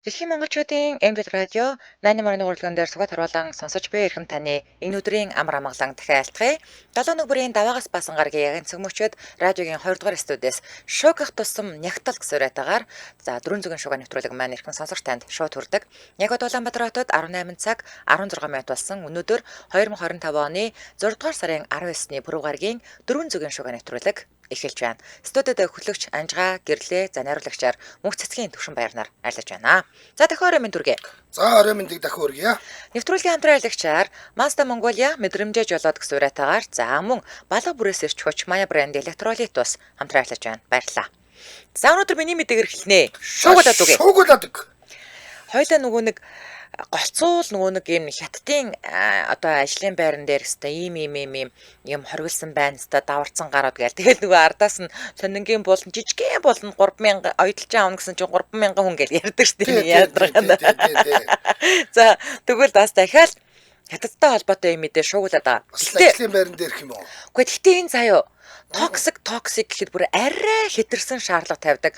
Дэлхийн монголчуудын MD радио 8.1 урлаган дээр сугат харуулan сонсож буй эрхэм таны энэ өдрийн амар амгалан дахин айлтгая. 7 нүбрийн даваагаас баасан гарагийн ягын цэг мөчөд радиогийн 2 дугаар студиэс шокох тусам нягтал гэсэн уриатаагаар за дөрвөн зүгэн шугаа нэвтрүүлэг маань эрхэм сонсогч танд шууд хүрдэг. Яг одоо Улаанбаатар хотод 18 цаг 16 минут болсон. Өнөөдөр 2025 оны 6 дугаар сарын 19-ний пүрэв гарагийн дөрвөн зүгэн шугаа нэвтрүүлэг эхэлж байна. Студид хөтлөгч Анжгаа гэрлээ за найруулагчаар мөнх цэцгийн төвшин баярнаар ажиллаж байна. За дахин орой минь түргээ. За орой мэндийг дахин өргөе. Нэвтрүүлгийн хамтран ажиллагчаар Mazda Mongolia мэдрэмжээ жолоод гэсэн уриатаагаар за мөн балга бүрээс ирч хүч Maya брэнд электролит ус хамтран ажиллаж байна. Баярлалаа. За өнөөдөр миний мэдээгээр эхэлнэ. Шуугуулад үгүй. Шуугуулад үг. Хоёлаа нөгөө нэг голцуул нөгөө нэг юм хятадын одоо ажлын байран дээр өстой ийм ийм ийм ийм юм хоригдсан байна өстой даварцсан гарууд гээл. Тэгэл нөгөө ардаас нь сонингийн болон жижигхэн болон 3000 ойдолж аавна гэсэн чинь 3000 хүн гээл ярьдаг шүү дээ. Ядаргаа. За тэгвэл бас дахиад хятадтай холбоотой юм мэдээ шуугуулад байгаа. Гэхдээ ажлын байран дээр юм уу? Үгүй гэхдээ энэ заяо токсик токсик гэхэд бүр арай хэтэрсэн шаардлага тавьдаг.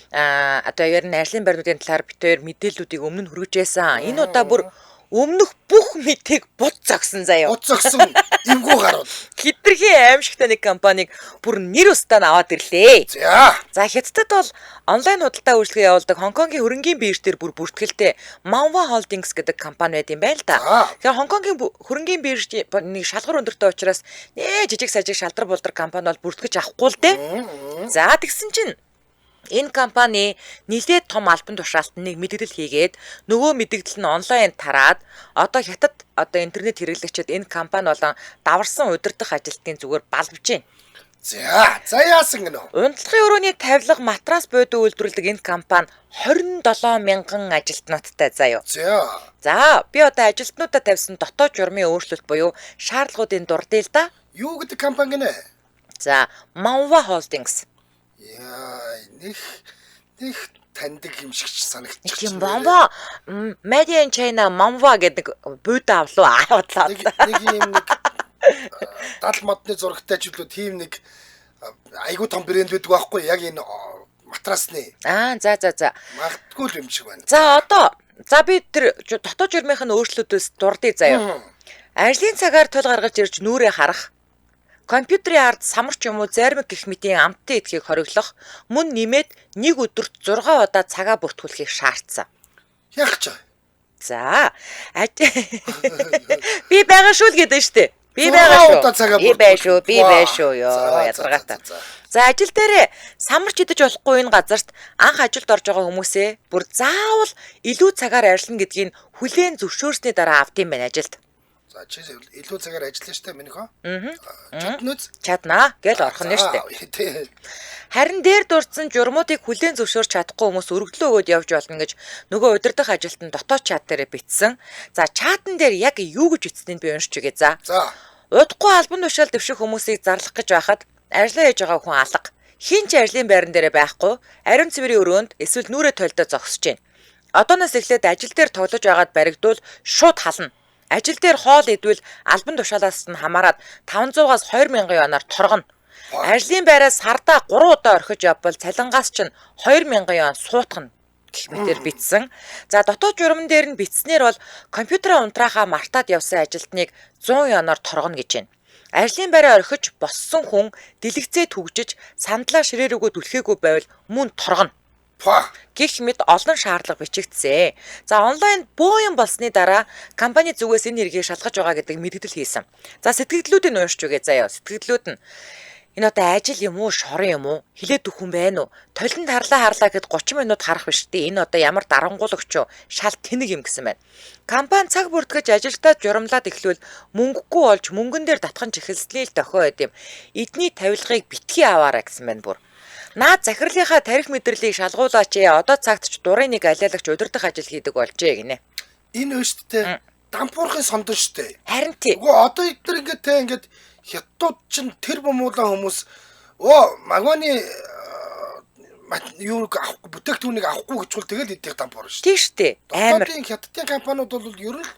А одоо ер нь ажлын байрнуудын талаар бид хоёр мэдээллүүдийг өмнө нь хүргэж байсан. Энэ удаа бүр өмнөх бүх мэдээг бут зогсон заяа. Бут зогсон эвгүй гарууд. Хитрхи аимшигтай нэг компаниг бүр нэр устдаа нь аваад ирлээ. За. За Хятадд бол онлайн худалдаа үйлчилгээ явуулдаг Хонконгийн хөрөнгийн бирж дээр бүр бүртгэлтэй Manhua Holdings гэдэг компани байд юм байна л да. Тэгэхээр Хонконгийн хөрөнгийн бирж нэг шалгуур өндөртэй учраас нэ жижиг сажиг шалдар булдар компани бол бүртгэж авахгүй л дээ. За тэгсэн чинь энэ компани нэлээд том албан тушаалт нэг мэдээлэл хийгээд нөгөө мэдээлэл нь онлайн тараад одоо хятад одоо интернет хэрэглэгчид энэ компани болон даварсан удирдах ажилтны зүгээр балбж байна. За, за яасан гэнэ? Унтлагын өрөөний тавилга матрас бодио үйлдвэрлэдэг энэ компани 27 мянган ажилтнуудтай заяа. За. За, би одоо ажилтнуудаа тавьсан дотоод журмын өөрчлөлт буюу шаардлагуудын дурдъя л да. Юу гэдэг компани гэнэ? За, Manhua Holdings. Яа, нэг таньдаг юм шиг ч санагдчих. Нэг юм Manhua Made in China Manhua гэдэг буудаа авлуу авдлаа. Нэг юм нэг дал модны зурагтай ч үлээ тийм нэг айгуу том брэнд байдаг байхгүй яг энэ матрасны. Аа, за за за. Магадгүй л юм шиг байна. За одоо за би тэр дотоод журмынх нь өөрчлөлтөөс дурдъя заяа. Ажлын цагаар тул гаргаж ирж нүрээ харах. Компьютерийн ард самарч юм уу зармиг гэх мэтийн амттай идэхийг хориглох, мөн нэмээд нэг өдөрт 6 удаа цагаа бүртгүүлэхийг шаардсан. Яах ч. За. Би байгаа шүү л гэдэг нь штэ. Би байгаа шүү. Би бай шүү. Би бай шүү ёо ядаргаатай. За ажил дээрээ самарч идэж болохгүй энэ газарт анх ажилд орж байгаа хүмүүсээ бүр заавал илүү цагаар ажиллана гэдгийг хүлээн зөвшөөрсний дараа авд юм байна ажилд. За чи илүү цагаар ажиллана штэ минийхөө. Чадна үз? Чаднаа гэл орох нь штэ. Харин дээр дурдсан журмуудыг хүлээн зөвшөөрч чадахгүй хүмүүс өргөдлөө өгөөд явж болно гэж нөгөө удирдах ажилтан дотоод чат дээрээ бичсэн. За чатан дээр яг юу гэж бичсэнийг би уншиж өгье за. За. Удахгүй албан тушаал дэвших хүмүүсийг зарлах гэж байхад ажиллаа хийж байгаа хүн алга. Хин ч ажлын байран дээрээ байхгүй, ариун цэврийн өрөөнд эсвэл нүрээ толдоо зогсож байна. Одооноос эхлээд ажил дээр тоглож байгаад баригдвал шууд хална. Ажил дээр хоол идвэл албан тушаалаас нь хамаарат 500-аас 2000 юанаар торгоно. Ажлын байраа сардаа 3 удаа орхиж явбал цалингаас чинь 2000 юан суутгана гэх мэтэр бичсэн. За дотоод журман дээр нь бичснээр бол компьютераа унтраахаа мартаад явсан ажилтныг 100 юанаар торгоно гэж байна. Ажлын байраа орхиж боссон хүн дэлгэцээ түгжиж сандлаа ширээ рүүгээ түлхээгүй байвал мөн торгоно. Гэх мэт олон шаардлага бичигдсэн. За онлайн бөө юм болсны дараа компани зүгээс энэ хэргийг шалгаж байгаа гэдэг мэдээлэл хийсэн. За сэтгэгдлүүдийг уншиж өгье заяа. Сэтгэгдлүүд нь энэ одоо ажил юм уу, шорон юм уу? Хилээд өгөх хүн байна уу? Толинд харлаа харлаа гэд 30 минут харах биш дээ. Энэ одоо ямар дарангуулагч юу? Шал тэнэг юм гэсэн байна. Компани цаг бүртгэж ажилтаа журамлаад эхлвэл мөнгөгүй болж мөнгөн дээр татхан эхэлсний л дохио байд юм. Эдний тавилгыг битгий аваарай гэсэн байна бүр. Наад захирлынхаа тарих мэдрэлийг шалгуулаач ээ. Одоо цагт ч дурын нэг алиалагч удирдах ажил хийдэг болжээ гинэ. Энэ өштэй дампуурхын сондон штэ. Харин тий. Үгүй одоо эдгээр ингээд те ингээд хятадууд чинь тэр бумуулаа хүмүүс оо магваны юу авахгүй бүтээгдэхүүнийг авахгүй гэж бол тэгэл эдгээр дампуур штэ. Тий штэ. Амар. Дотоодын хятадын компаниуд бол ер нь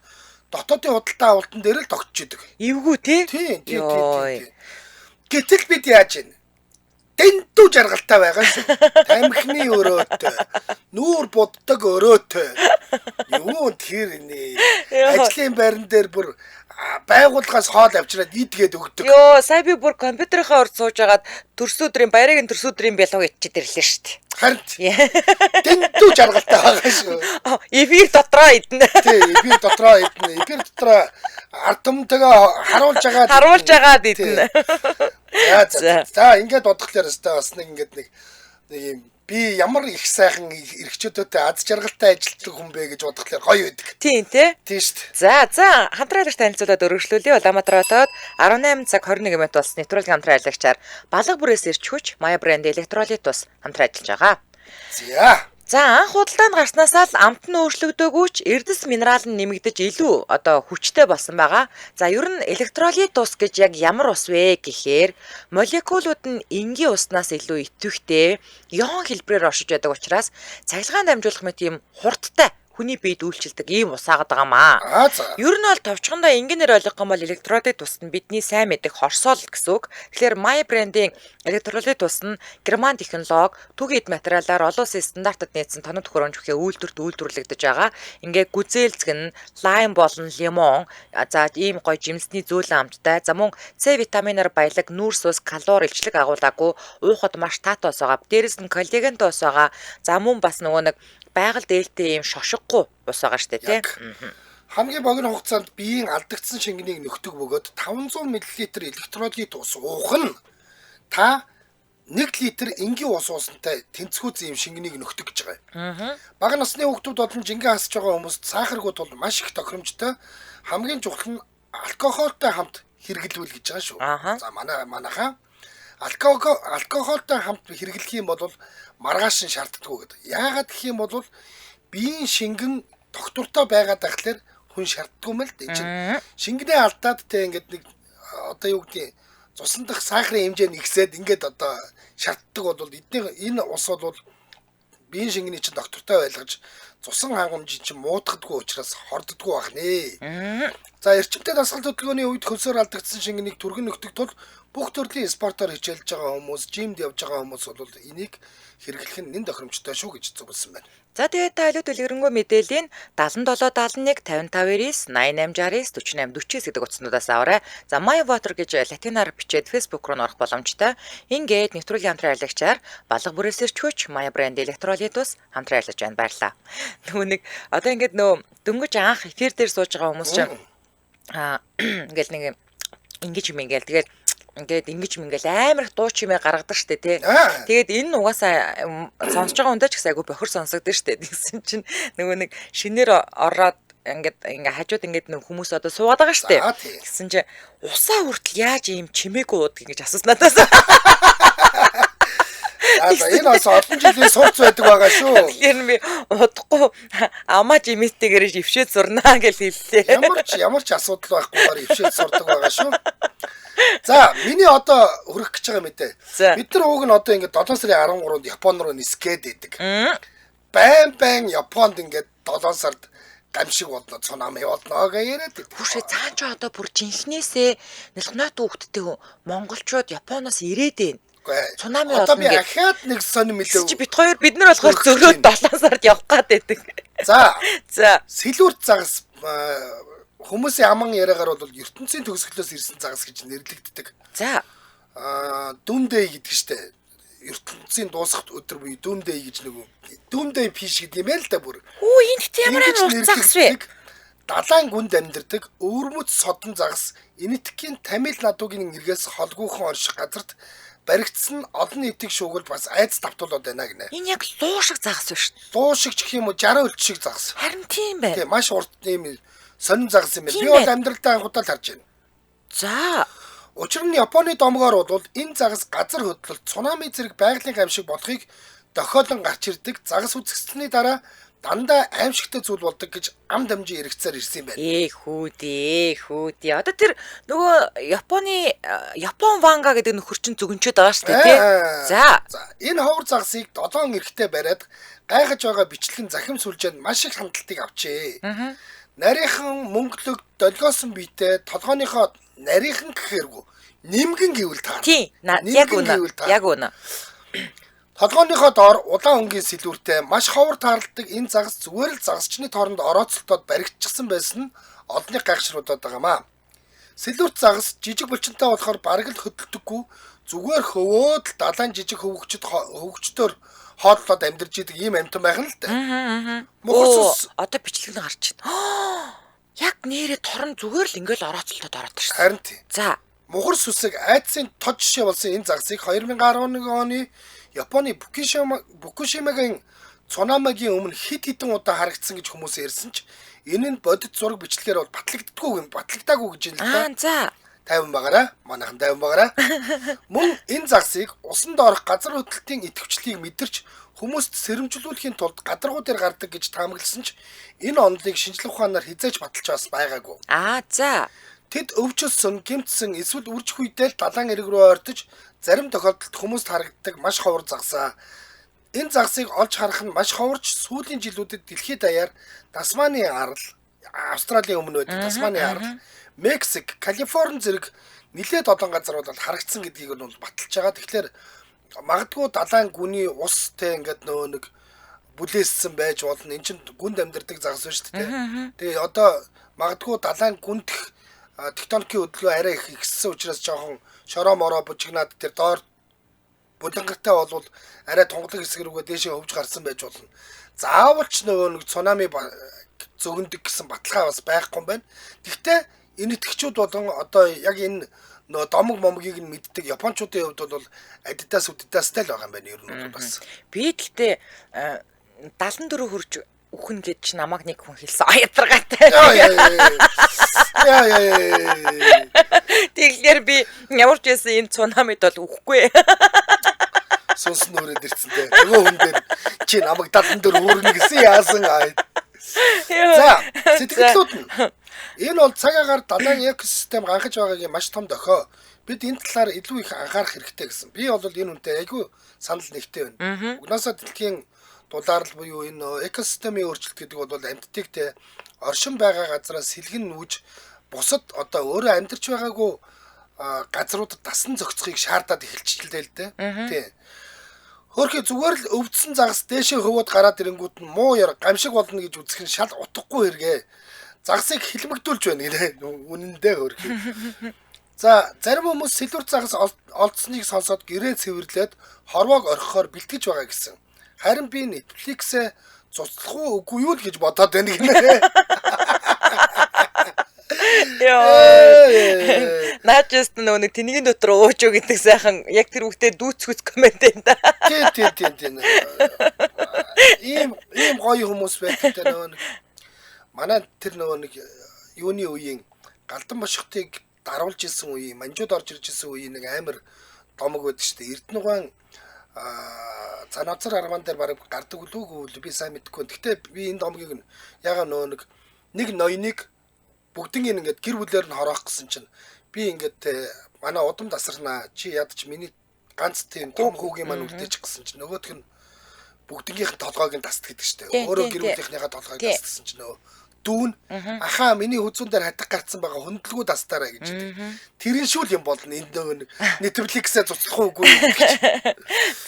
дотоодын худалдаа авалтан дээр л тогтож идэг. Эвгүй те. Тий, тий, тий. Гэтэл бид яаж вэ? Дэндүү жаргалтай байгаа шүү. Тамхины өрөөтэй, нүүр буддаг өрөөтэй. Юу тэр нэ. Ажлын байран дээр бүр байгууллагаас хоол авчираад идгээд өгдөг. Йоо, сая би бүр компьютерийнхаа урд сууж агаад төрс өдрийн баярын төрс өдрийн бялуу идчихэд ирлээ шүү дээ. Харин дэндүү жаргалтай байгаа шүү. Эфир дотроо идэнэ. Тий, эфир дотроо идэнэ. Эфир дотроо ард түмтэйгээ харуулж агаад харуулж агаад идэнэ. За за. Ингээд бодглохлоор өстой бас нэг ингээд нэг юм би ямар их сайхан эрхчүүдтэй аз жаргалтай ажилтдаг хүн бэ гэж бодглохлоор гоё байдаг. Тийм тий. Тийм шүү дээ. За за хамтран ажиллагч танилцуулаад өргөжлүүлье. Улаанбаатар хотод 18 цаг 21 минут болсон нэвтрүүлгийн хамтран ажиллагчаар Балга бүрээс ирч хүч Maya брэнд электролит ус хамтран ажиллаж байгаа. За. За анх худалдаанд гарснаасаа л амт нь өөрчлөгдөөгүй ч эрдэс минерал нь нэмэгдэж илүү одоо хүчтэй болсон байгаа. За ер нь электролит ус гэж яг ямар ус вэ гэхээр молекулууд нь энгийн уснаас илүү идэвхтэй, ион хэлбэрээр оршиж байдаг учраас цахилгаан дамжуулах мэт ийм хурдтай хүний биед үйлчилдэг ийм ус агаад байгаа маа. Ер нь бол товчхондоо энгийнээр ойлгох юм бол электролит ус нь бидний сайн мэдэх хорсоол гэсэн үг. Тэгэхээр My брендийн электролит ус нь герман технологи, төг эд материалаар олон улсын стандартад нийцсэн тоног төхөөрөмж бүхий үйлдвэрт үйлдвэрлэгдэж байгаа. Ингээ гүзээлзгэн, лайм болон лимон, за ийм гоё жимсний зөөлөн амттай. За мөн С витаминаар баялаг, нүүрс ус, калори, илчлэг агуулаагүй, уухад маш таатай ус байгаа. Дээрээс нь коллагентой ус байгаа. За мөн бас нөгөө нэг байгаль дээлтэй ийм шошгогүй ус байгаа штэ тий. Хамгийн богино хугацаанд биеийн алдагдсан шингэнийг нөхдөг бөгөөд 500 мл электролит ус уух нь та 1 литр энгийн ус уусантай тэнцвүүц ийм шингэнийг нөхдөг гэж байгаа юм. Бага насны хүүхдүүд болон жингээ хасж байгаа хүмүүст сахаргүй тул маш их тохиромжтой. Хамгийн чухал нь алкогольтой хамт хэрэглэвэл гэж байгаа шүү. За манайхаа алкогольтой хамт хэрэглэх юм бол маргааш нь шаарддаггүй гэдэг. Яагаад гэх юм бол биеийн шингэн тогтвортой байгаад ахлаар хүн шаарддаггүй юм л дээ. Чинь шингэнээ алдаад те ингээд нэг одоо юу гэдэг цусан дах сахарын хэмжээ нэгсээд ингээд одоо шаарддаг бол эдний энэ ус бол биеийн шингэний чинь тогтвортой байлгаж цусан хангамжийн чинь муудагдгүй учраас хорддоггүй байх нэ. За эрчимтэй дасгал хөдөлгөөний үед хөлсөөр алдагдсан шингэнийг түргэн нөхдөг тул бүх төрлийн спортоор хичээлж байгаа хүмүүс, жимд явж байгаа хүмүүс бол энийг хэрэглэх нь нэн тохиромжтой шүү гэж зөвлөсөн байна. За тэгээд та илүү дэлгэрэнгүй мэдээллийн 77 71 55 99 88 69 48 49 гэдэг утаснуудаас аваарай. За My Water гэж латинаар бичээд Facebook руу орох боломжтой. Ингээд нэвтрүүлгийн хамтран ажиллагчаар Балга бүрээс ирч хүч My брэнд электролит ус хамтран ажиллаж байна. Баярлалаа. Нөгөө нэг одоо ингээд нөө дөнгөж анх эфир дээр сууж байгаа хүмүүс чинь ингээл нэг ингэж юм ингээл тэгээд ингээд ингэж мингээл амар их дуу чимээ гаргадаг штэ тий. Тэгээд энэ нь угаасаа сонсож байгаа хүндээ ч гэсэн айгүй бохир сонсогдсон штэ. Тэгсэн чинь нөгөө нэг шинээр ороод ингээд ингээ хажууд ингээд нэг хүмүүс одоо суугаад байгаа штэ. Тэгсэн чинь усаа хүртэл яаж ийм чимээгүй уудаг гэж асуусан надаас. За энэ бас олон жилийн сурц байдаг байгаа шүү. Тэгэхээр би удахгүй амаа жимээтэйгээр ившээд сурнаа гэж хэллээ. Ямар ч асуудал байхгүйгээр ившээд сурдаг байгаа шүү. За миний одоо хүрэх гэж байгаа мэдээ. Бид нар ууг нь одоо ингээд 7 сарын 13-нд Япон руу нисгээд идэг. Байн Японд ингээд 7 сард гамшиг болно, цунами болно гэж яриад идэг. Хүүшээ цаан ч одоо бүр жинхнээсээ нэлхнойт хүүхдтэй монголчууд Японоос ирээд байна. Цунами болно гэж. Одоо би ахаад нэг сонир мэлээ. Чи бит хоёр бид нар болохоор зөрөөд 7 сард явах гад байдаг. За. За. Сэлүүрт загас хүмүүсийн аман яриагаар бол ертөнцийн төгсгөлөөс ирсэн загас гэж нэрлэгддэг. За. Doomsday гэдэг штэ. Ертөнцийн дуусах өдөр буюу Doomsday гэж нэг Doomsday fish гэдэг юм байл та бүр. Хүү энэ гэхдээ ямар амар урт загас вэ? Далайн гүнд амьдардаг өвөрмөц содон загас Энэтхэгийн Тамил Надугийн эргээс холгүйхэн орших газарт баригдсан олон нийтийг шүүгүүлж бас айц давтуулаад байна гинэ. Энэ яг луу шиг загас биш. Луу шиг ч гэх юм уу 60 өлт шиг загас. Харин тийм байна. Тийм маш урт ийм сонин загас юм байна. Би бол амьдралдаа анх удаа л харж байна. За. Учир нь Японы домгоор бол энэ загас газар хөдлөлт, цунами зэрэг байгалийн гамшиг болохыг дохиолон гарч ирдэг. Загас үзэсгэлэнний дараа дандаа аимшигтай зүйл болдог гэж ам дамжин эргэцээр ирсэн юм байна. Хүүдээ. Одоо тэр нөгөө Японы Япон Ванга гэдэг нөхөр чинь зүгэнчээд байгаа шүү дээ, тий? За. Энэ ховор загасыг 7 эрэгтэй бариад гайхаж байгаа бичлэгэн захим сүлжээнд маш их хандлтыг авчээ. Нарийнхан мөнгөлөг долгиосон биетэй толгооныхоо нарийнхан гэхээргүй Нимгэн гэвэл таар. Тийм. Яг үнэ. Яг үнэ. Толгойнхоо доор улаан өнгийн сэлүүртэй маш ховор тааралдаг энэ загас зүгээр л загасчны тооронд орооцолтоод баригдчихсан байсан нь олонний гайхшруудад байгаамаа. Сэлүүрт загас жижиг булчинтай болохоор бараг л хөдөлдөггүй зүгээр хөвөөд л далайн жижиг хөвөгчдөр хооллоод амьдарч идэг ийм амьтан байх нь л дээ. Мухар сүс одоо бичлэг нь гарч байна. Яг нэрээ торон зүгээр л ингээл орооцолтоод ороод ирсэн. Харин тий. За. Мухар сүсэг айдсын тод жишээ болсон энэ загасыг 2011 оны Японы Фукушимагийн цунамигийн өмнө хэд хэдэн удаа харагдсан гэж хүмүүс ярьсан ч энэ нь бодит зураг бичлэгээр бол батлагддаггүй юм батлагдаагүй гэж юм л да. Аа за. 50 багаараа манайхан 50 багаараа. Мөн энэ загсыг усан доорх газар хөдлөлтийн идэвхжлийг мэдэрч хүмүүст сэрэмжлүүлэхийн тулд гадаргуу дээр гардаг гэж таамагласан ч энэ онолыг шинжлэх ухаанаар хизээж баталж бас байгаагүй. Аа за. Тэд өвчлсөн, гэмтсэн эсвэл үржих үедээ л далайн эрэг рүү ойртож зарим тохиолдолд хүмүүст харагддаг маш ховор загсаа. Энэ загсыг олж харах нь маш ховорч сүүлийн жилүүдэд дэлхийд даяар Тасманы арал, Австралийн өмнө байдаг Тасманы арал, Мексик, Калифорни зэрэг нэлээд олон газар бол харагдсан гэдгийг нь бол баталж байгаа. Тэгэхээр магадгүй далайн гүний ус те ингээд нөгөө нэг бүлээссэн байж болно. Энд чинь гүнд амьдардаг загас байна шүү дээ. Тэгээ одоо магадгүй далайн гүндх тектоникийн хөдөлгөөн арай их ихссэн учраас жоохон шороо мороо бужигнаад тэр доор булангартай болвол арай тунгалаг хэсэг рүүгээ дээшээ хөвж гарсан байж болно. Заавал ч нөгөө нэг цунами зөгнөдөг гэсэн баталгаа бас байхгүй юм байна. Гэхдээ энэ итгэгчүүд болон одоо яг энэ нөгөө домог момгийг нь мэддэг японочдын хувьд бол Adidas Adidas-тай л байгаа юм байна ер нь бол бас. Би гэхдээ 74 хүрч үхэн гэж намайг нэг хүн хэлсэн. Ядаргаатай. Яа яа яа. Тэгэхээр би ямар ч байсан энэ цунамид бол үхэхгүй. Сүнс нүрээд ирсэн те. Нөгөө хүн дээр чи намайг 74 хүрнэ гэсэн яасан аа. За сэтгэлдлүүд нь. Энэ бол цаг агаар далайн экосистем ганхаж байгаагийн маш том дохио. Бид энэ талаар илүү их анхаарах хэрэгтэй гэсэн. Би бол энэ үнтэй айгүй санал нэгтэй байна. Угнаасаа дэлхийн дулаарл буюу энэ экосистемийн өөрчлөлт гэдэг бол амьтдыг те оршин байгаа газараас сэлгэн нүүж бусад одоо өөрөө амьдарч байгаагүй газруудад дасан зохицохыг шаардаад эхэлчихлээ л дээ. Тий. Хөөрхий зүгээр л өвдсөн загас дээшээ хөвөөд гараад ирэнгүүт нь муу яр гамшиг болно гэж үзэх нь шал утгагүй хэрэгээ. Загсыг хилмигдүүлж байна гинэ. Үнэндээ хөөрхий. За зарим хүмүүс сэлүүр загас олдсныг сонсоод гэрээ цэвэрлээд хорвоог орхихоор бэлтгэж байгаа гэсэн. Харин би Netflix-ээ цуцлах уу үгүй юу л гэж бодоод байна гинэ. Йоо. Наач нөгөө нэг тэнийг дотор ууч уу гэдэг сайхан яг тэр үгтээ дүүцгүүц коммент энэ да. Тий тий тий тий. Ийм ийм гоё хүмүүс байдаг те нөгөө нэг манай тэр нөгөө нэг юуны үеийн галдан бошготыг даруулж исэн үеийн манжууд орж ирж исэн үеийн нэг амар домог байдаг шүү дээ. Эрдэнэ ухаан Занавцар арман дээр бараг гардаг үлүүгүй би сайн мэдэхгүй. Гэхдээ би энэ домгийг ягаа нөгөө нэг ноёныг бүгднийг ингээд гэр бүлээр нь хороох гэсэн чинь би ингээд манай удам дасарнаа чи ядч миний ганц тийм том хүүгийн маань үлдээчих гэсэн чинь нөгөөх нь бүгднгийнх нь толгойг нь тасд гэдэг штэ. Өөрөө гэр бүлийнхнийхээ толгойг тасдсан чинь нөгөө дүүн ахаа миний хүзүүн дээр хатаг гарцсан байгаа хөндлөгөө дастаарай гэж хэлдэг. Тэрэн шүүл юм болно энэ нөгөө Netflix-ээ цуцлах уугүй гэж.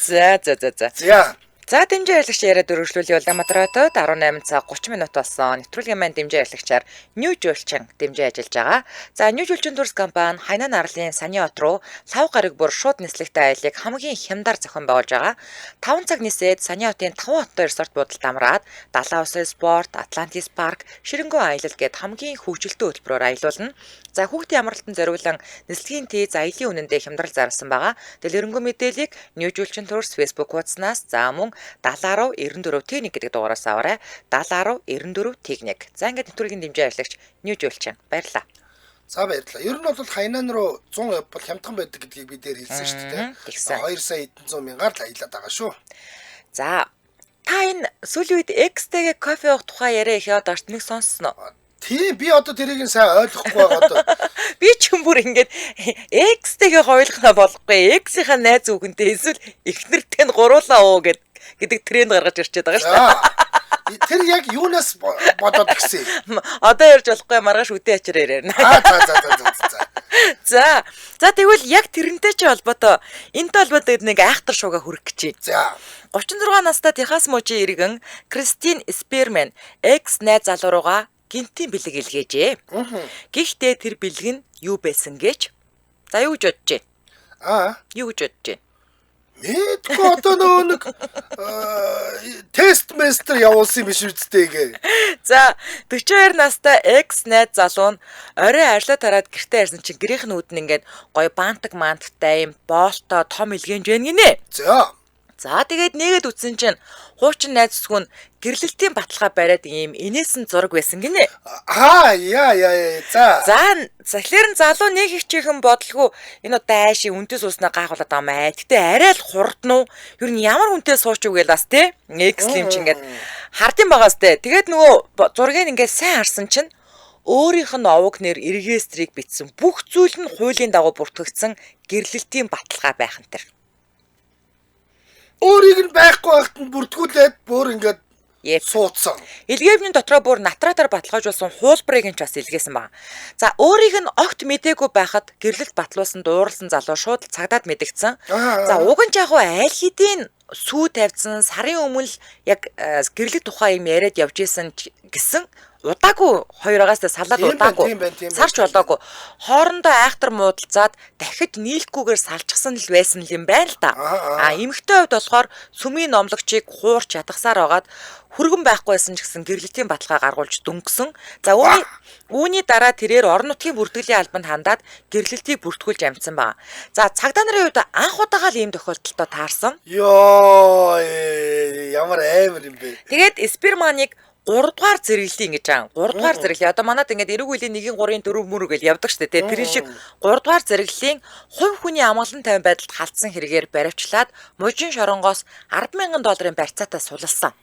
За за за за. За. За дэмжин ярилцлагч яриад өргөжлүүлээ Улаанбаатар хотод 18 цаг 30 минут болсон. Нэвтрүүлгийн маань дэмжин ярилцлагчаар Нью Жуулчин дэмжин ажиллаж байгаа. За Нью Жуулчин Tours компани Хайнан арлын Саний хот руу лав гараг бүр шууд нислэгтэй аяллыг хамгийн хямдар зохион байгуулж байгаа. 5 цаг нисээд Саний хотын 5 хоттой resort буудалд амраад Далайн усын спорт, Атлантис парк, Ширэнгүн аялал гээд хамгийн хөгжилтэй хөтөлбөрөөр аялуулна. За хүүхдийн амралтанд зориулан нислэгийн тийз аялын үнэндээ хямдрал зарласан байгаа. Дэлгэрэнгүй мэдээллийг Нью Жуулчин Tours Facebook хуудаснаас за мөн 70 94 Т1 гэдэг дугаараас аваарай. 70 94 Т1. За ингээд нэвтрүүлгийн дэмжин ажиллагч Нью Жуулчин баярлалаа. За баярлалаа. Ер нь бол Хайнан руу 100 явбал хямдхан байдаг гэдгийг би дээр хэлсэн шүү дээ. 2 сая хэдэн зуун мянгаар л аялаад байгаа шүү. За та энэ сүүлийн үед X-тэйгээ кофе уух тухай яриа их яваад орт нэг сонссон уу? Тийм би одоо тэрийг нь сайн ойлгохгүй байгаа одоо. Би ч юм бүр ингээд X-тэйгээ хоёулахна болохгүй. X-ийнхаа найз хүүхэнтэй эсвэл эхнэртэй нь гуруулаа уу гэдэг тренд гаргаж ирчээд байгаа шүү дээ. Тэр яг юунаас бодоод гисэн юм? Одоо ярьж болохгүй маргааш үдээ ачаар яриана. Аа за за за за. За. За тэгвэл яг тэрнтэй чи холбоотой энэтэй холбоотой нэг айхтар шууга хүрэх гэж байна. За. 36 настай Техас мужийн иргэн Кристин Спирмен экс найз залуу руугаа гинтийн бэлэг илгээжээ. Гэхдээ тэр бэлэг нь юу байсан гэж? За юу гэж бодож байна? Аа. Юу гэж бодож байна? Мэдгүй одоо нөгөө нэг тест мастер явуулсан юм биш үсттэй гээ. За 42 настай экс найз залуу нь орой ажлаа тараад гэртээ ирсэн чинь гэрийнх нь үүд нь ингээд гоё бантаг манттай юм боолтой том илгээнж байна гинэ. За. За тэгээд нэгэд үтсэн чинь хуучин найз зүсгүн гэрлэлтийн баталгаа бариад ийм инээсэн зураг байсан гинэ. Аа яа яа яа. За. За тэгэхээр нь залуу нэг их чихэн бодлого энэ одоо айши үнтэй сууснаа гайхуулаад байгаа юм аа. Гэтэ арай л хурдан уу? Ер нь ямар үнтэй сууч үгээл бас те. Экс юм чи ингээд хардын байгаас те. Тэгээд нөгөө зургийг ингээд сайн харсан чинь өөрийнх нь овог нэр эргээстрийг бичсэн бүх зүйл нь хуулийн дагуу бүртгэгдсэн гэрлэлтийн баталгаа байх нь тэр. Өөрийг нь байхгүй байхад нь бүртгүүлээд бүр ингээд суудсан. Илгээвний дотроо бүр натратаар баталгаажуулсан хуулбарыг нь ч бас илгээсэн баг. За өөрийг нь огт мдээгүй байхад гэрлэлт батлуулсан дуурлсан залуу шууд цагдаад мэдэгдсэн. За уг нь ч яг аль хэдийн сүү тавьсан сарын өмнө л яг гэрлэх тухай юм яриад явж исэн гэсэн удаагүй хоёроогоос салаад удаагүй сарч болоогүй хоорондоо айхтар муудалцаад дахиж нийлэхгүйгээр салчихсан л байсан юм байна л да. А эмэгтэй хувьд болохоор сүмийн номлогчийг хуурч ятгасаар байгаад хүргэн байхгүйсэн ч гэсэн гэрлэлтийн баталгаа гаргуулж дөнгөсөн. За үүний дараа тэрээр орон нутгийн бүртгэлийн албанд хандаад гэрлэлтийг бүртгүүлж амжсан ба. За цагдаа нарын хувьд анх удаага л ийм тохиолдолтой таарсан. Йоо ямар амар юм бэ. Тэгээд сперманыг 3 дугаар зэрэглэлийн гэж байгаа. 3 дугаар зэрэглэл. Одоо манад ингээд эрэг үеийн 1 3 4 мөр гэж явдаг штэ тий. Тэр шиг 3 дугаар зэрэглэлийн хувь хүний амгалан тайван байдалд халдсан хэрэгээр баривчлаад мужийн шоронгоос 10,000 долларын барьцаатай сулалсан.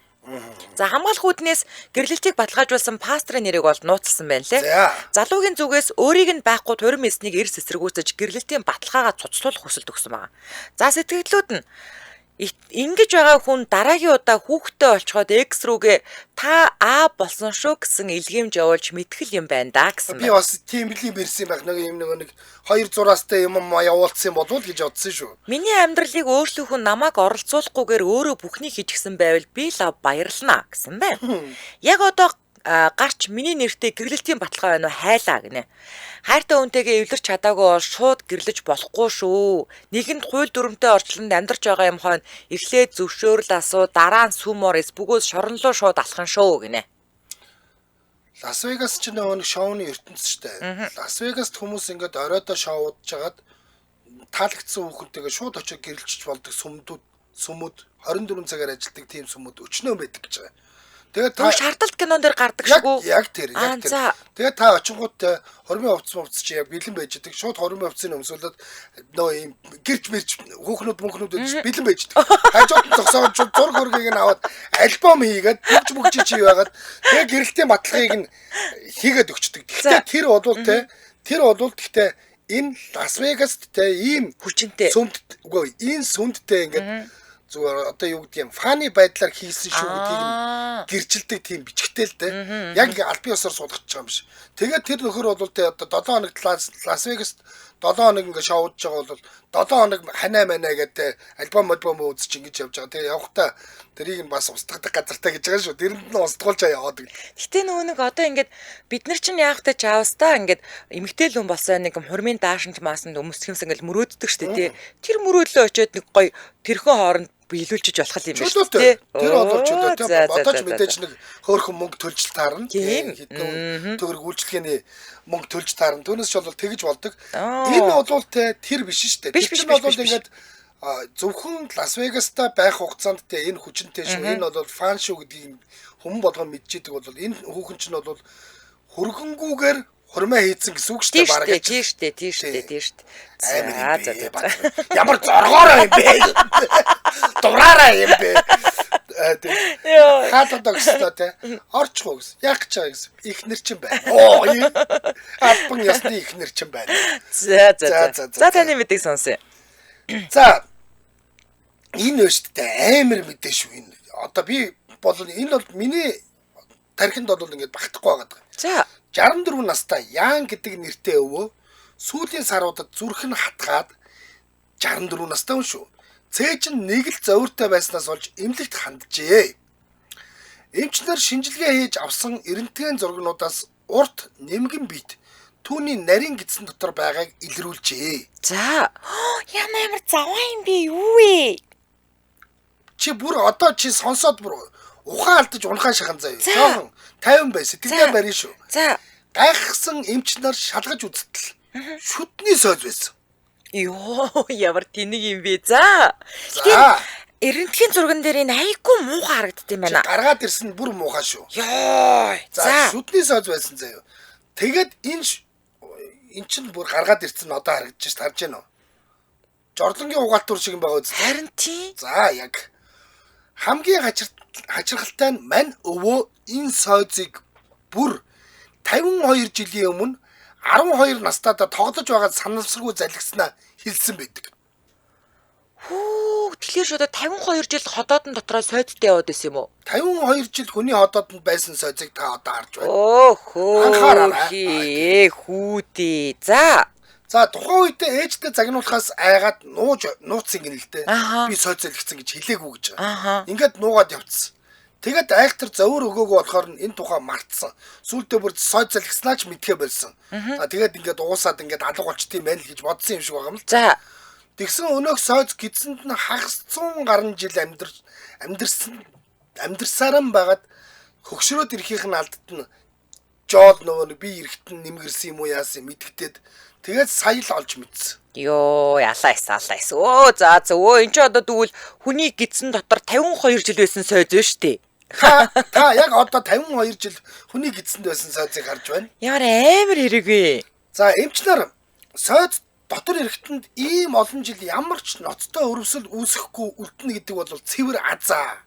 За хамгаалах үүднээс гэрлэлтийг баталгаажуулсан пастрын нэрийг бол нууцлсан байна лээ. Залуугийн зүгээс өөрийг нь байхгүй турим эснийг эрс эсэргүүцэж гэрлэлтийн баталгаагаа цуцлуулах хүсэлт өгсөн байна. За сэтгэлдлүүд нь ингэж байгаа хүн дараагийн удаа хүүхдтэй олцоход X рүүгээ та А болсон шүү гэсэн илгээмж явуулж мэтгэл юм байна да гэсэн. Би бас тийм бэлгийн бэрсэн байх нэг юм нэг 2 зураастай юм явуулсан болов уу гэж бодсон шүү. Миний амьдралыг өөрчлөх хүн намайг оролцуулахгүйгээр өөрөө бүхнийг хийчихсэн байвал би лав баярлна гэсэн байна. Яг одоо гарч миний нэртэй гэрлэлтийн баталгаа байна уу хайлаа гинэ. Хайртай хүнтэйгээ эвлэрч чадаагүй бол шууд гэрлэж болохгүй шүү. Нэгэнд хууль дүрмтэй орчлонд амьдарч байгаа юм хойно эхлээд зөвшөөрөл асуу, дараа нь сүмор эс бөгөөс шоронлоо шууд алхан шүү гинэ. Лас Вегас ч нөгөө нэг шоуны ертөнц шүү дээ. Лас Вегаст хүмүүс ингээд оройдоо шоудж хагаад таалагдсан хүүхэнтэйгээ шууд очиж гэрлэж болдог сүмүүд 24 цагаар ажилладаг тийм сүмүүд өчнөө байдаг гэж байгаа. Тэгээд та шаардлагат кинон дээр гардаг шгүү. Яг тэр, яг тэр. Тэгээд та очингууд хормын хувцас чи яг бэлэн байж идэг. Шууд хормын хувцсыг өмсүүлээд нөө ийм гэрч мэрч хүүхнүүд мөнхнүүд бэлэн байж идэг. Хажууд нь зогсоогоод шууд зураг хөргийг нь аваад альбом хийгээд бүгж бүгж чи байгаад тэгээд гэрэлтийн баталгааг нь хийгээд өгчдөг. Гэхдээ тэр бодвол те тэр бодвол гэхдээ энэ Лас Вегаст те ийм хүчинтэй сүмд үгүй энэ сүмдтэй ингээд зүгээр одоо юу гэдэг юм фаны байдлаар хийсэн шүү гэдгийг нь гэрчилдэг тийм бичгтэй л дээ. Яг ингээ албан ёсоор суулгаж байгаа юм биш. Тэгээд тэр нөхөр бол тэ одоо 7 хоног Лас Вегаст 7 хоног ингээ шоудж байгаа бол 7 хоног ханаа манаа гэдэг альбом үзэж ингэж явж байгаа. Тэгээ явхдаа тэрийг нь бас устгадаг газартай гэж байгаа шүү. Тэрэнд нь устгуулж яваад. Гэтэ нөгөө нэг одоо ингээд бид нар чинь яах вэ чаавстаа ингээд эмэгтэй л хүн болсон нэг хурмын даашинт маасанд өмсгэмс ингээд мөрөөддөг шүү дээ. Тэр мөрөөдлөө очиод нэг гоё тэрхэн хооронд биелүүлчих болох юм байна шүү дээ. Тэр болов чөлөөтэй. Одоо ч мэдээж нэг хөөрхөн мөнгө төлж таарна. Хэдэн төгрөг үйлчлэгээний мөнгө төлж таарна. Түүнээс ч бол тэгж болдог. Энэ бол те тэр биш шүү дээ. Тэр чинь бол ингээд зөвхөн Лас Вегаста байх хугацаанд те энэ хүчинтэй шүү. Энэ бол фан шүү гэдгийг хүмүүс болгон мэдчихэдэг бол энэ хүүхэн чинь бол хөргөнгүүгээр хурмаа хийцэн гэсэн үг шүү дээ бараг. Тийм шүү дээ, тийм шүү дээ, тийм шүү дээ. За за. Ямар зоргоороо юм бэ? Дураараа юм бэ? Хаалгад өгсөй те. Орчих уу гэсэн. Яг ч байгаа гэсэн. Ихнэр чинь байна. Оо. Албан ёсны ихнэр чинь байна. За за за. За таны мэдээг сонсъё. За. Энэ шүү дээ амар мэдээ шүү энэ. Одоо би бол энэ бол миний тархинд бол ингэж багтахгүй байгаа. За. 64 настай Ян гэдэг нэртэй өвөө Сүүлийн саруудад зүрх нь хатгаад 64 настай хүн шүү. Цээж нь нэг л зовиртой байснаас болж эмнэлэгт ханджээ. Эмчнэр шинжилгээ хийж авсан рентген зургнуудаас урт нэмгэн бит түүний нарийн гидсэн дотор байгааг илрүүлжээ. За. Ямар заваа юм бэ? Юу вэ? Чи бүр одоо чи сонсоод бүр ухаан алдаж унахаа шахан заяа. Жохон 50 бай. Сэтгэлдээ барина шүү. За. Гайхсан эмч нар шалгаж үзтэл шүдний сойз байсан. Йоо, ямар тэнэг юм бэ? За. За. Рентген зурган дээр энэ айгүй муухай харагдд юм байна. Гаргаад ирсэн нь бүр муухай шүү. Йоо. За, шүдний сойз байсан заяа. Тэгээд энэ чинь бүр гаргаад ирсэн нь одоо харагдаж ш тарж гэнэ үү? Жорлонгийн угаалтур шиг юм байгаа үст. Харин тийм. За, яг хамгийн хачирхалтай нь мань өвөө энэ сойзыг бүр 52 жилийн өмнө 12 настайдаа тоглож байгаа санамсаргүй залгиснаа хэлсэн байдаг. Хүү, тэгэхээр шодо 52 жил ходоодон дотроо сойдтой яваад байсан юм уу? 52 жил хүний ходоодонд байсан сойзыг та одоо харж байна. Өөхөө. Анхаараарай. Хүүдээ. За. За, тухайн үедээ ээжтэй загнуулахаас айгаад нууцсан гинэ л дээ. Би сойз залгицсан гэж хэлээгүй гэж байгаа. Ингээд нуугаад явцсан. Тэгээд айхтар зовир өгөөгүй болохоор нь энэ тухай мартсан. Сүүлдээ бүр сойз залгиснаа ч мэдхээ болсон. За, тэгээд ингээд уусаад ингээд алга болчт юм байна л гэж бодсон юм шиг байгаа юм л. За. Тэгсэн өнөөх сойз гидсэнд нь хагас 100 гаруй жил амьдрсаар нь байгаад хөгшрөөд ирэхийнх нь алдад нь жоод нөгөө нэг би эрэхт нь нэмгэрсэн юм уу яасан мэдгдээд тэгээд сая л олж мэдсэн. Йоо, ялаа эс. Өө, за өө энэ ч одоо тэгвэл хүний гидсэн дотор 52 жил байсан сойз шүү дээ. Та яг одоо 52 жил хүний гидсэнд байсан сойзыг харж байна. Ямар амар хэрэг вэ? За, эмч нар сойз дотор эрэхтэнд ийм олон жил ямар ч ноцтой өрөвсөл үүсэхгүй үлдэнэ гэдэг бол цэвэр азаа.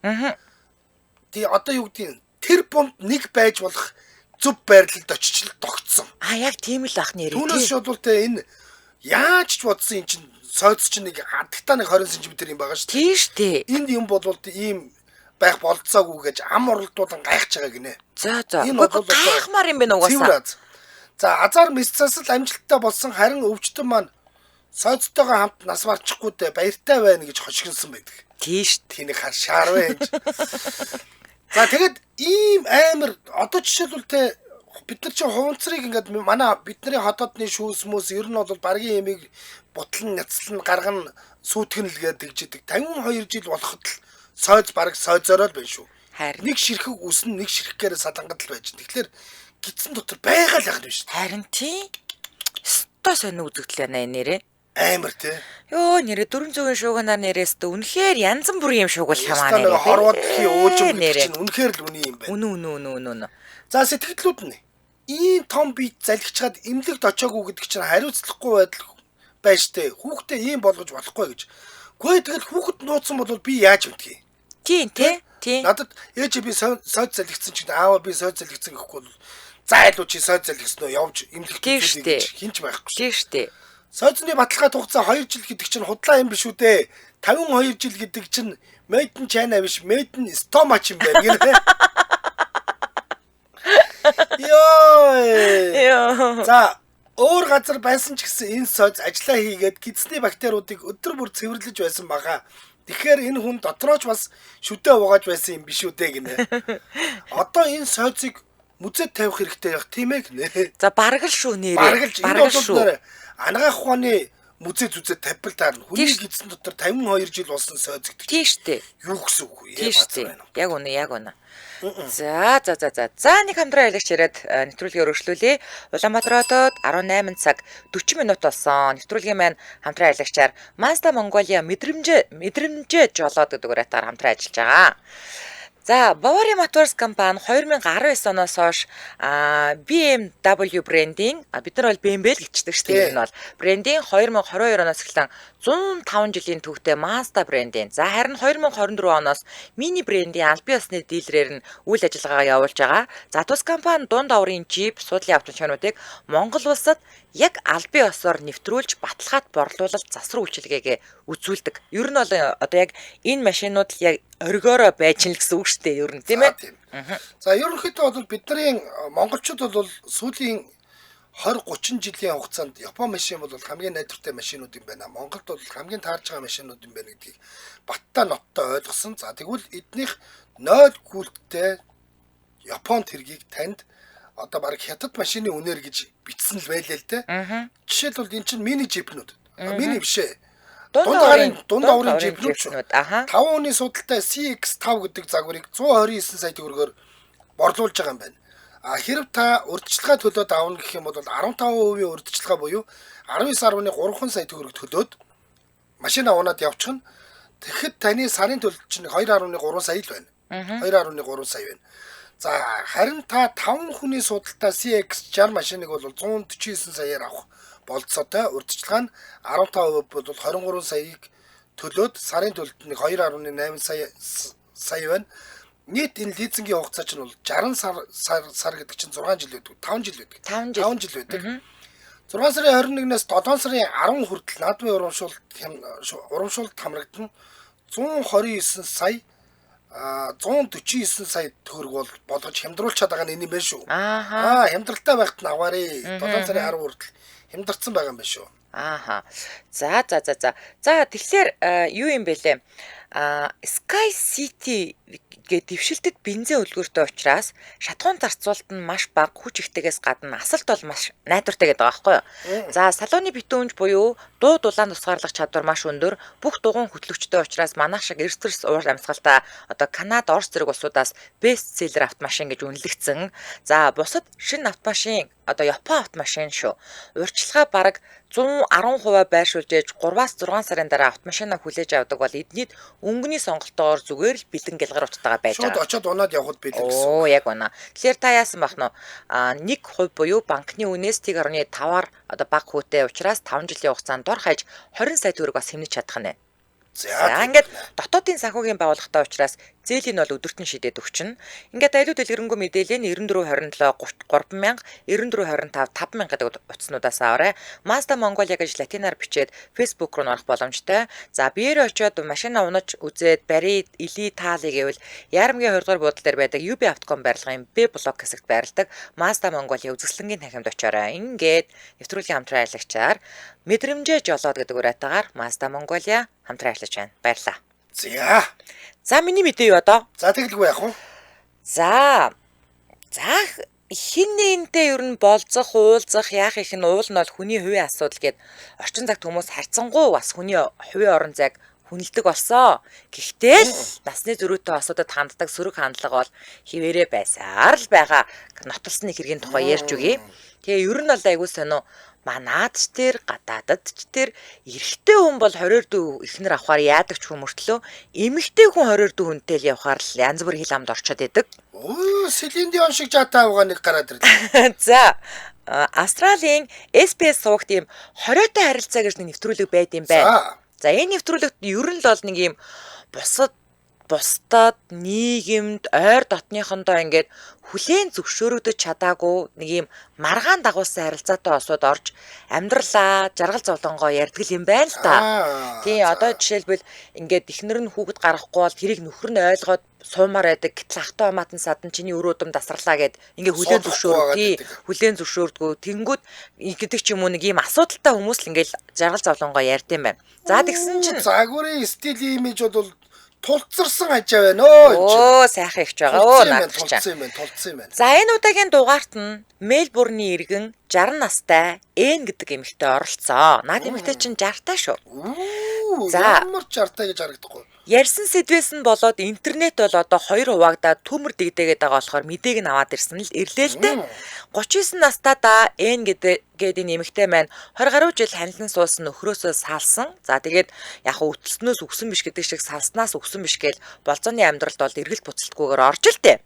Тий, одоо юу гэдгийг тэр бомб нэг байж болох зөв байрлалд очиж л тогтсон. А яг тийм л ах нэрээ. Түүнээс шууд бол тэ энэ яаж ч бодсон эн чинь сойз чинь нэг адагтаа нэг 20 см юм байгаа шүү дээ. Тийм шүү дээ. Энд юм бол ийм байх болцоогүй гэж ам уралдуулан гайхаж байгаа гинэ. За. Гайхмаар юм байна угаасаа. За, азар месцаас л амжилттай болсон, харин өвчтөн маань сойзтойгоо хамт нас барчихгүй дээ баяртай байна гэж хошигнсон байдаг. Тийм шүү. Тэнийг шаар вэ гэж. За, тэгэд ийм амар одоо жишээлбэл те бид нар чинь хуванцрыг ингээд манай бидний хотоодны шүүс мүс ер нь бол баргийн ямиг бутлан няцлан гарган сүйтгэн л гэдэг жидэг. 52 жил болоход л сойз бараг сойзороо л байна шүү. Харин нэг ширхэг үсэн нэг ширхгээр салангад л байж. Тэгэхээр гидсэн дотор байгаа л яах юм шүү. Харин тийм. Өстой сонин үзэгдэл байна нэрээ. Амар тий. Йоо, нэрээ 400-ийн шууганаар нэрээс тэ үнэхээр янз бүрийн юм шуугуулах юм аа нэрээ. Хорвоо дэлхийн уужим гэдэг чинь үнэхээр л үний юм байна. Үнэн. За, сэтгэлдлүүд нь ийм том бие залгичаад эмнэлэгт очиагүй гэдэг чинь хариуцлахгүй байдал байж тээ. Хүүхдээ ийм болгож болохгүй гэж. Гүй тэгэл хүүхэд нууцсан бол би яаж мэдхий? Тийм тий. Тийм. Надад ээж би сойз залгицсан чинь аава би сойз залгицсан гэхгүй бол за айлуу чи сойз залгисан уу явж эмнэлэгт үзүүлье гэж хинч байхгүй. Тийм шүү дээ. Сойзны баталгаа хугацаа 2 жил гэдэг чинь худлаа юм биш үү дээ. 52 жил гэдэг чинь made in China биш, made in stomach юм байна гэнэ. Йоо. За, өөр газар байсан ч гэсэн энэ сойз ажиллаа хийгээд гидсний бактериудыг өдөр бүр цэвэрлэж байсан баха. Тэгэхээр энэ хүн дотрооч бас шүдэ угааж байсан юм биш үү дээ гинэ. Одоо энэ сойзыг мүзэд тавих хэрэгтэй байх тийм ээ гинэ. За, бараг л шүү нэрээ. Бараг л шүү. Анагаах ухааны мүзээ зүзээ тавьбал таарна. Хүний гидсэн дотор 52 жил болсон сойз гэдэг. Тийм шүү дээ. Юу гэсэн үг вэ? Тийм шүү дээ. Яг үнэ, яг үнэ. За. За, нэг хамтран яригч яриад нэвтрүүлгийг өргөжлүүлье. Улаанбаатар хотод 18 цаг 40 минут болсон. Нэвтрүүлгийн маань хамтран яригчаар Mazda Mongolia мэдрэмжээ жолоод гэдэг уриатаар хамтран ажиллаж байгаа. За, Bavaria Motors компани 2019 оноос хойш BMW брендийн бид нар бол BMW л гэждэг шүү дээ. Энэ бол брендийн 2022 оноос эхлэн 105 жилийн түүхтэй Mazda брендийн. За, харин 2024 оноос Mini брендийн албан ёсны дилерээр нь үйл ажиллагаагаа явуулж байгаа. За, тус компани дунд оврын Jeep суудлын автомашинуудыг Монгол улсад яг албан ёсоор нэвтрүүлж баталгаат борлуулалт засвар үйлчилгээгээ үзүүлдэг. Ер нь бол одоо яг энэ машинууд л яг оргиороо байж л гэсэн үг шүү дээ, ер нь тийм ээ. За, ерөнхийдөө бол бидний монголчууд бол сүүлийн 20 30 жилийн хугацаанд Япон машин бол хамгийн найдвартай машинууд юм байна. Монголд бол хамгийн таарж байгаа машинууд юм байна гэдгийг баттай ноттой ойлгосон. За тэгвэл эднийх 0 гүйлттэй Японд хэргийг танд одоо бараг хятад машины үнээр гэж бичсэн л байлаа л дээ. Жишээлбэл эн чинь мини джипнүүд. Мини биш ээ. Дунд аврын джипнүүд шүү. Аха. 5 хүний судалтай CX5 гэдэг загварыг 129 сая төгрөгөөр борлуулж байгаа юм байна. А хэрв та урьдчилгаа төлөөд авна гэх юм бол 15% урьдчилгаа буюу 19.3 сая төгрөг төлөөд машина унаад явчихна. Тэгэхэд таны сарын төлөлт чинь 2.3 сая л байна. 2.3 сая байна. За харин та 5 хүний судалтай CX60 машиныг бол 149 саяар авах болцоотой. Урьдчилгаа нь 15% бол 23 саяыг төлөөд сарын төлөлт нь 2.8 сая байна. Нийт энэ лизингийн хугацаа чинь бол 60 сар гэдэг чинь 6 жил байдаг, 5 жил байдаг. 5 жил. 5 жил байдаг. 6 сарын 21-ээс 7 сарын 10 хүртэл наадмын урамшуулалт хамрагдана. 129 сая 149 сая төгрөг бол болгож хямдруулчаад байгаа нь энэ юм байна шүү. Ааха. Хямдралтай байхад нь аваарэ. 7 сарын 10 хүртэл хямдарсан байгаа юм байна шүү. Ааха. За. За тэгэхээр юу юм бэ лээ? Sky City гээд дэвшилтэд бензин үлгүүртэй учраас шатхуун зарцуулалт нь маш бага, хүч ихтэйгээс гадна асалт бол маш найдвартай гэдэг байгаа байхгүй юу? За салоны битүүнж буюу дуу дулаан тусгаарлах чадвар маш өндөр, бүх дугуйн хөтлөгчтэй учраас манайх шиг эрс төрс уур амьсгалтай одоо Канада, Орос зэрэг улсуудаас best seller автомашин гэж үнэлэгдсэн. За бусад шинэ автомашин одоо Япон автомашин шүү. Урьдчилгаа бараг 110% байршуулж ээж 3-6 сарын дараа автомашина хүлээж авдаг бол эднийд өнгөний сонголтоогоор зүгээр л бэлэн гялгар уттайгаа байж Шууд байгаа. очоод унаад явхад бэлэн гэсэн. Оо яг байна. Тэгэхээр та яасан бах нь 1% буюу банкны үнээс 1.5-аар одоо бага хүүтэй учраас 5 жилийн хугацаанд дор хаяж 20 сая төгрөг бас хэмнэж чадах нэ. За За ингээд дотоодын санхүүгийн байгууллагатай учраас зээлийн бол өдөрт нь шидээд өгчнө. Ингээд аюул дэлгэрэнгүй мэдээлэл нь 94 27 3000 94 25 5000 гэдэг утаснуудаас аваарай. Mazda Mongolia гэж латинаар бичээд Facebook руу орох боломжтой. За биеэр очиод машина унаж үзээд бари или таалыг гэвэл Ярамгийн 20 дугаар буудлын дээр байдаг UB Автоком барилгын B блок хэсэгт байрладаг Mazda Mongolia үзэсгэлэнгийн танхимд очоорой. Ингээд нэвтрүүлгийн хамтран ажиллагчаар мэдрэмжээ жолоод гэдэг уриатаагаар Mazda Mongolia хамтран ажиллаж байна. Баярлалаа. За. За миний мэдээ юу одоо? За тэгэлгүй яах вэ? За. За хин нэгэнтэй ер нь болзох, уулзах, яах их нь уул нь бол хүний хувийн асуудал гэд орчин цагт хүмүүс харьцангуй бас хүний хувийн орон зайг хүнэлдэг болсон. Гэхдээ л насны зөрүүтэй асуудад ханддаг сөрөг хандлага бол хിവэрэ байсаар л байгаа. Нотолсны хэргийн тухай ярьж өгье. Тэгээ ер нь бол айгуу сонио манад ч тэр гадаадад ч тэр эрэгтэй хүн бол 22 эхнэр авахар яадаг ч хүн мөртлөө эмэгтэй хүн 22 хүнтэй л явахаар л янз бүр хил амд орчод идэг. Өө Селин Дион шиг жаатай авгаа нэг гараад ирлээ. За Австралийн SPS сувагт ийм 20-тай харилцаа гэж нэг нэвтрүүлэг байд юм байна. За энэ нэвтрүүлэгт ер нь л бол нэг ийм бусдад нийгэмд ойр дотныхондоо ингээд хүлээн зөвшөөрөгдөж чадаагүй нэг ийм маргаан дагуулсан харилцаатай осууд орж амьдралаа жаргал зовлонгоо ярьдаг юм байна л та. Тий одоо жишээлбэл ингээд эхнэр нь хүүхэд гаргахгүй бол тэрийг нөхөр нь ойлгоод суумаар байдаг. Гэтэл ахтай хамаатан садан чиний үр удам дасарлаа гэд ингээ хүлээн зөвшөөрдөг. Хүлээн зөвшөөрдгөө. Тэнгүүд гэдэг ч юм уу нэг ийм асуудалтай хүмүүс л ингээл жаргал зовлонгоо ярьд юм байна. За тэгсэн чинь загварын стил имиж бол тулцарсан ажаа байна өө. Өө сайхан ихч байгаа өө наадах чинь. Тулцсан юм байна, тулцсан юм байна. За энэ удаагийн дугаарт нь Мельбурний иргэн 60 настай Эн гэдэг эмэгтэй оролцоо. Наад эмэгтэй чинь 60-тай шүү. За ямар 60-тай гэж харагдахгүй. Ярьсан сэдвээс нь болоод интернет бол одоо 2 хуваагдаад төмөр дэгдээгээд байгаа болохоор мэдээг нь аваад ирсэн л ирлээ л дээ. 39 настай да Эн гэдэг энэ эмэгтэй маань 20 гаруй жил ханилан суусан нөхрөөсөө салсан. За тэгээд яг үтэлснөөс үгсэн биш гэдэг шиг салснаас үгсэн биш гээл болзооны амьдралд бол эргэлт буцалтгүйгээр орж л дээ.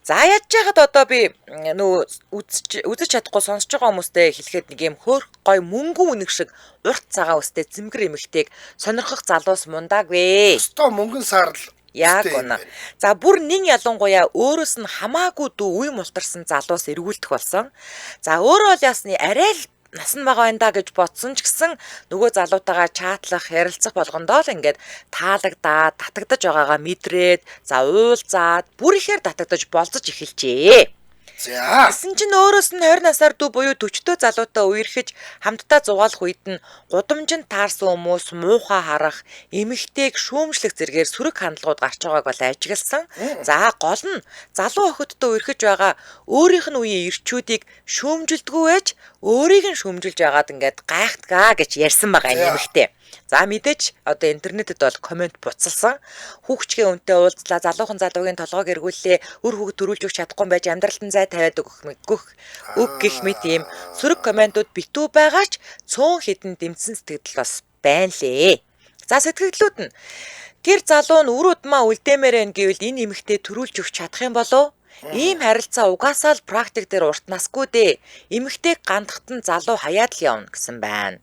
За яаж яхад одоо би нөө үзэж чадахгүй сонсож байгаа хүмүүстэй хэлэхэд нэг юм хөөх гой мөнгөн үнэг шиг урт цагаан үстэй цэмгэр эмэгтэйг сонирхох залуус мундаагүй. Өстөө мөнгөн саарл. Яг үнэ. За бүр нин ялангуяа өөрөөс нь хамаагүй дүү үе мултарсан залуус эргүүлдэх болсон. За өөрөө бол ясны арай л нас нь бага байна да гэж бодсон ч гэсэн нөгөө залуутайгаа чатлах, ярилцах болгондоо л ингээд таалагдаад, татагдаж байгаагаа мэдрээд, за уулзаад, бүр ихээр татагдаж болзож эхэлжээ. За. Гэсэн чинь өөрөөс нь 20 насаар дүү буюу 40-өө залуутай үерхэж хамтдаа зугаалах үед нь гудамжинд таарсан хүмүүс муухай харах, эмэгтэйг шүүмжлэх зэргээр сөрөг хандлагууд гарч байгааг бол ажигласан. За гол нь залуу охидтой үерхэж байгаа өөрийнх нь үеийн эрчүүдийг шүүмжилдэггүй байж өөрийг нь шүүмжилж байгаад ингээд гайхтгаа гэж ярьсан байгаа энэ эмэгтэй. За мэдээж одоо интернетэд бол комент буцалсан. Хүүхчгээ үнтэй уулзлаа, залуухан залуугийн толгойг эргүүллээ, үр хүүхэд төрүүлж өгч чадахгүй байж амьдралд нь зай тавиад өгөх үг гэх мэт ийм сөрөг комментууд битүү байгаа ч цөөн хідэн дэмцэн сэтгэгдэл бас байна лээ. За сэтгэгдлүүд нь тэр залуу нь үр удмаа үлдээмээр байна гэвэл энэ эмэгтэй төрүүлж өгч чадах юм болов? Ийм харилцаа угаасаа л практик дээр урт насгүй дээ. Эмэгтэйг гандахт нь залуу хаяад л явна гэсэн байна.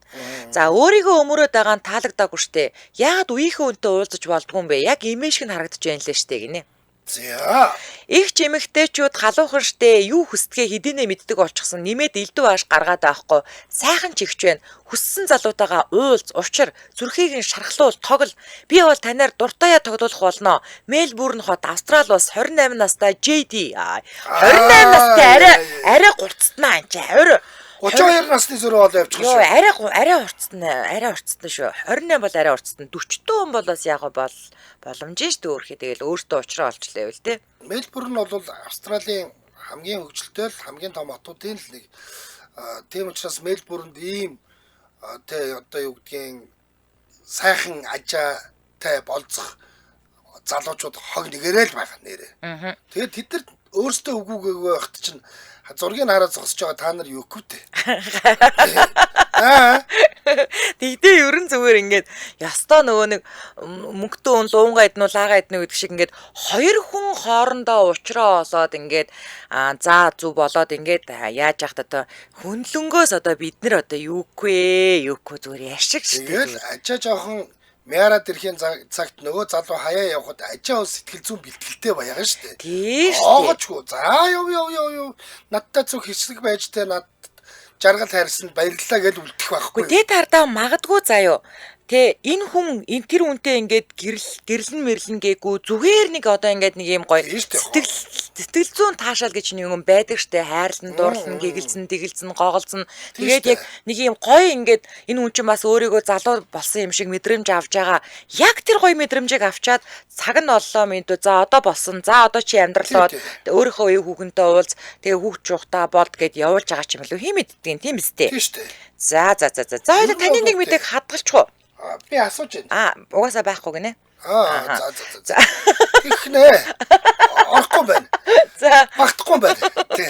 За өөрийгөө өмөрөөд байгаа нь таалагдаагүй штэ. Яагаад үеийнхээ үнтэй уулзаж болдгүй юм бэ? Яг имээ шиг нь харагдаж байна лээ штэ гинэ. За. Их ч эмэгтэйчүүд халуухан штэ юу хүсдэгэ хэдийнэ мэддэг болчихсон. Нэмээд элдв ааш гаргаад байхгүй. Сайхан ч ихч байна. Хүссэн залуутайгаа уулз, учир, зүрхийг нь шархлуул, тогл. Би бол танаар дуртаяа тоглуулах болно. Мельбурн хот, Австрали улс 28 настай JD. 28 настай арай гурцтнаа энэ чи 20 32 насны зөрөө бол явчих шүү. Арай арай урцтна, арай урцтна шүү. 28 бол арай урцтна. 40 хүн бол бас яг бол боломж шүү дээ өөрхий. Тэгэл өөртөө уучраа олчлаа байвал те. Мельбурн бол Австралийн хамгийн хөгжилтэй л хамгийн том хотуудын л нэг. Тийм учраас Мельбурнд ийм тэ одоо юу гэдгийг сайхан ажаатай болцох залуучууд хог нэгэрээ л байгаа нэрээ. Тэгээд тэд нар өөрсдөө үгүйгээгүй байхад чинь зургийг хараад зогсож байгаа та нар юу гэв те. Аа. Тэгтээ ерөн зүгээр ингээд ястаа нөгөө нэг мөнгөтэй хүн луунгаа иднүү лаагаа иднүү гэдэг шиг ингээд хоёр хүн хоорондоо уучраа олоод ингээд за зүв болоод ингээд яаж яхад одоо хөндлөнгөөс одоо бид нар одоо юугүй зүгээр яшиг шүү дээ. Тэгэл ажаа жоохон мяарад ирэхийн цагт нөгөө залуу хаяа явхад ажаа бол сэтгэл зүйн бэлтгэлтэй баяа шүү дээ. Тийм шүү дээ. Оогоочгүй. За яв яв яв яв. Надтай зүг хэсэг байж тэ над жаргал хайрсанд баярлалаа гэж үлдэх байхгүй. Тэ тардаа магадгүй заяо. Тэ энэ хүн энэ тэр үнтэй ингээд гэрлэн мэрлэн гээгүй зүгээр нэг одоо ингээд нэг юм гоё сэтгэл зүйн таашаал гэж нэг юм байдаг штэ. Хайрлан, дурлан, гэгэлзэн, тэгэлзэн, гоголзон. Тэгээд яг нэг юм гоё ингээд энэ хүн чинь бас өөрийгөө залуу болсон юм шиг мэдрэмж авч байгаа. Яг тэр гоё мэдрэмжийг авчаад цаг нь оллоо мэдүү. За одоо болсон. За одоо чи амьдралаа өөрийнхөө үе хүүхэнтэй уулз. Тэгээ хүүхд чухтаа болд гэд явуулж байгаа ч юм лүү. Хин мэддгийг тийм үстэй. Тийм штэ. За за за за. За хоёул таны нэг мэдээг хадгалчих уу? Би асууж байна. Угаасаа байхгүй гинэ. За за за. Тэгхнэ. Орохгүй байна. За. Багтахгүй байна. Тийм.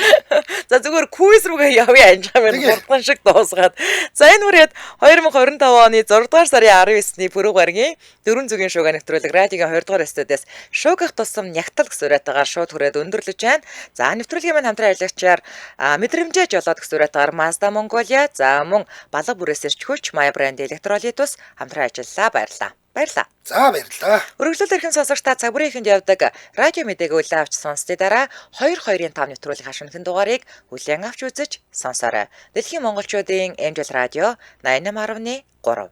За зүгээр квиз рүүгээ явъя анж байгаа юм. Гурван шиг дуусгаад. За энэ үрээд 2025 оны 6 дугаар сарын 19-ний пүрэв гарагийн дөрвөн зүгийн шууга нэвтрүүлэг радиогийн 2 дугаар студиэс шуугах тусам нягтал гэсэн уриатайгаар шууд хүрээд өндөрлөж байна. За нэвтрүүлгийн маань хамтран ажиллагчаар мэдрэмжээ жолоод гэсэн уриатайгаар Mazda Mongolia, за мөн балга бүрээс ирч хүч Maya брэнд электролит ус хамтран ажиллалаа. Баярлалаа. Баярлалаа. За баярлалаа. Өргөлөл эрхэм сонсогч та цаг бүрийн ихэнд явдаг радио мэдээг үлээн авч сонссны дараа 2-2-ын 5 нэвтрүүлгийн хашгинхэн дугаарыг хүлээн авч үзэж сонсоорой. Дэлхийн монголчуудын MJL радио 88.3.